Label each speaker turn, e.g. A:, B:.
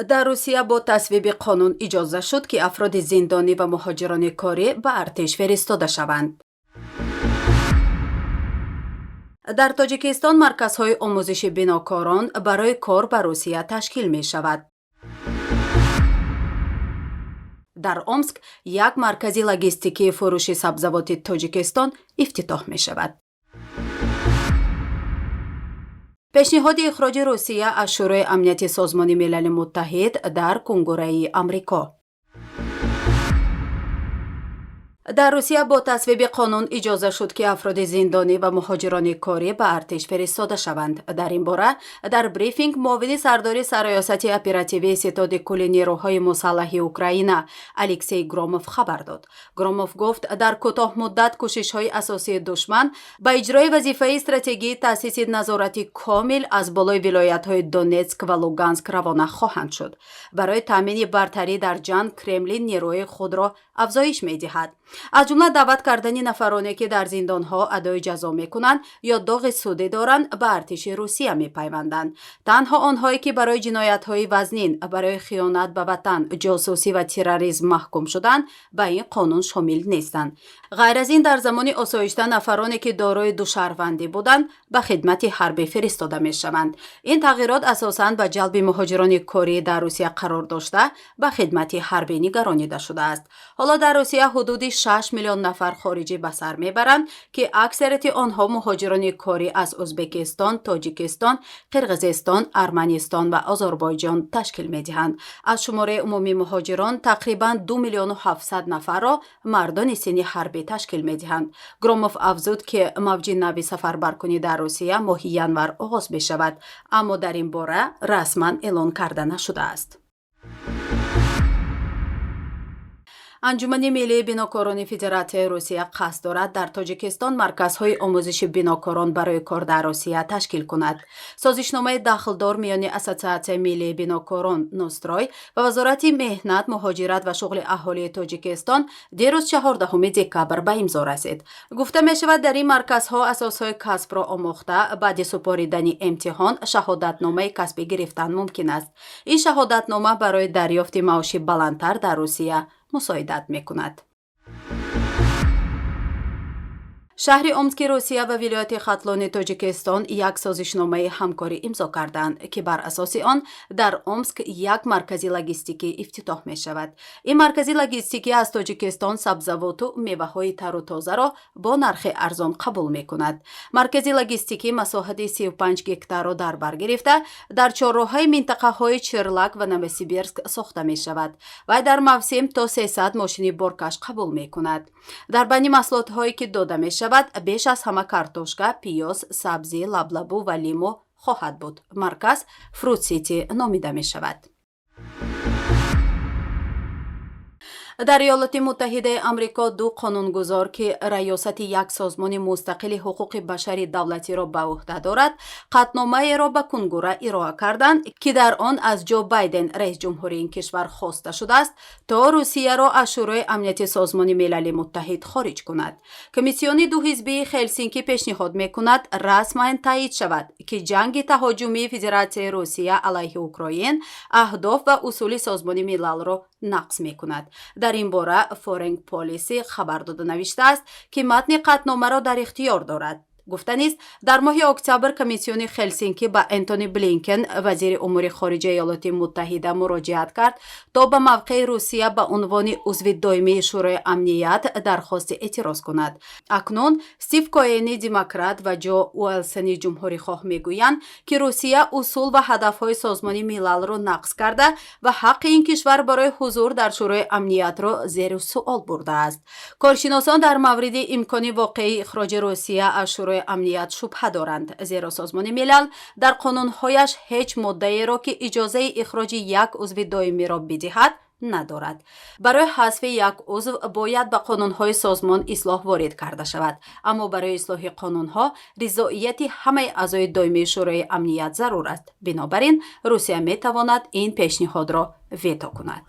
A: Дар Русия бо тасвиби қонун иҷоза шуд, ки афроди зиндонӣ ва муҳоҷирони корӣ ба артиш фиристода шаванд. Дар Тоҷикистон марказҳои омӯзиши бинокорон барои кор ба Русия ташкил мешавад. Дар Омск як маркази логистикии фурӯши сабзавоти Тоҷикистон ифтитоҳ мешавад. Пешниҳоди ихроҷи Русия аз Шӯрои амнияти Созмони Милали Муттаҳид дар Кунгураи Амрико. Дар Русия бо тасвиби қонун иҷоза шуд, ки афроди зиндонӣ ва муҳоҷирони корӣ ба артиш фиристода шаванд. Дар ин бора дар брифинг муовини сардори Сарраёсати оперативии Ситоди кулли нерӯҳои мусаллаҳи Украина Алексей Громов хабар дод. Громов гуфт, дар кӯтоҳ муддат кӯшишҳои асосии душман ба иҷрои вазифаи стратегии таъсиси назорати комил аз болои вилоятҳои Донетск ва Луганск равона хоҳанд шуд. Барои таъмини бартарӣ дар ҷанг Кремлин нерӯи худро афзоиш медиҳад, аз ҷумла даъват кардани нафароне, ки дар зиндонҳо адои ҷазо мекунанд ё доғи судӣ доранд, ба артиши Русия мепайванданд. Танҳо онҳое, ки барои ҷиноятҳои вазнин, барои хиёнат ба ватан, ҷосусӣ ва терроризм маҳкум шуданд, ба ин қонун шомил нестанд. Ғайр аз ин, дар замони осоишта нафароне, ки дорои душаҳрвандӣ буданд, ба хидмати ҳарбӣ фиристода мешаванд. Ин тағйирот асосан ба ҷалби муҳоҷирони корӣ дар Русия қарор дошта, ба хидмати ҳарбӣ нигаронида шудааст. Ҳоло дар Русия ҳудуди 6 миллион нафар хориҷӣ ба сар мебаранд, ки аксарияти онҳо муҳоҷирони корӣ аз Ӯзбекистон, Тоҷикистон, Қирғизистон, Арманистон ва Озарбойҷон ташкил медиҳанд. Аз шумораи умумии муҳоҷирон тақрибан 2 миллиону 700 нафарро мардони синни ҳарбӣ ташкил медиҳанд. Громов афзуд, ки мавҷи нави сафарбаркунӣ дар Русия моҳи январ оғоз мешавад, аммо дар ин бора расман эълон карда нашудааст. Анҷумани миллии бинокорони Федератсияи Русия қасд дорад дар Тоҷикистон марказҳои омӯзиши бинокорон барои кор дар Русия ташкил кунад. Созишномаи дахлдор миёни Ассотсиатсияи миллии бинокорон Нострой ва Вазорати меҳнат, муҳоҷират ва шуғли аҳолии Тоҷикистон дирӯз, 14 декабр, ба имзо расид. Гуфта мешавад, дар ин марказҳо асосҳои касбро омӯхта, баъди супоридани имтиҳон шаҳодатномаи касбӣ гирифтан мумкин аст. Ин шаҳодатнома барои дарёфти маоши баландтар дар Русия мусоидат мекунад. Шаҳри Омски Русия ва вилояти Хатлони Тоҷикистон як созишномаи ҳамкорӣ имзо карданд, ки бар асоси он дар Омск як маркази логистикӣ ифтитоҳ мешавад. Ин маркази логистикӣ аз Тоҷикистон сабзавоту меваҳои тару тозаро бо нархи арзон қабул мекунад. Маркази логистикӣ масоҳати 35 гектарро дар бар гирифта, дар чорроҳаи минтақаҳои Черлак ва Новосибирск сохта мешавад. Вай дар мавсим то 300 мошини боркаш қабул мекунад. Дар байни маҳсулотҳое, ки дода мешавад, беш аз ҳама картошка, пиёз, сабзӣ, лаблабу ва лимӯ хоҳад буд. Марказ Фрут Сити номида мешавад. Дар Иёлоти Муттаҳидаи Амрико ду қонунгузор, ки раёсати як созмони мустақили ҳуқуқи башари давлатиро ба ӯҳда дорад, қатъномаеро ба Кунгура ироа карданд, ки дар он аз Ҷо Байден, раисҷумҳури ин кишвар, хоста шудааст, то Русияро аз Шӯрои амнияти Созмони Милали Муттаҳид хориҷ кунад. Комиссиони дуҳизбии Хелсинки пешниҳод мекунад, расман таъид шавад, ки ҷанги таҳоҷумии Федератсияи Русия алайҳи Украин аҳдоф ва усули Созмони Милалро нақз мекунад. Дар ин бора Foreign Policy хабар дода навиштааст, ки матни қатъномаро дар ихтиёр дорад. Гуфтанист, дар моҳи октябр комиссиони Хелсинки ба Энтони Блинкен, вазири умури хориҷаи Иёлоти Муттаҳида, муроҷиат кард, то ба мавқеи Русия ба унвони узви доимии Шӯрои амният дархости эътироз кунад. Акнун Стив Коени демократ ва Ҷо Уэлсони ҷумҳурихоҳ мегӯянд, ки Русия усул ва ҳадафҳои Созмони Милалро нақз карда ва ҳаққи ин кишвар барои ҳузур дар Шӯрои амниятро зери суол бурдааст. Коршиносон дар мавриди имкони воқеии ихроҷи Русия аз Шӯрои амният шубҳа доранд, зеро Созмони Милал дар қонунҳояш ҳеҷ моддаеро, ки иҷозаи ихроҷи як узви доимиро бидиҳад, надорад. Барои ҳазфи як узв бояд ба қонунҳои созмон ислоҳ ворид карда шавад, аммо барои ислоҳи қонунҳо ризоияти ҳамаи аъзои доимии Шӯрои амният зарур аст. Бинобар ин Русия метавонад ин пешниҳодро вето кунад.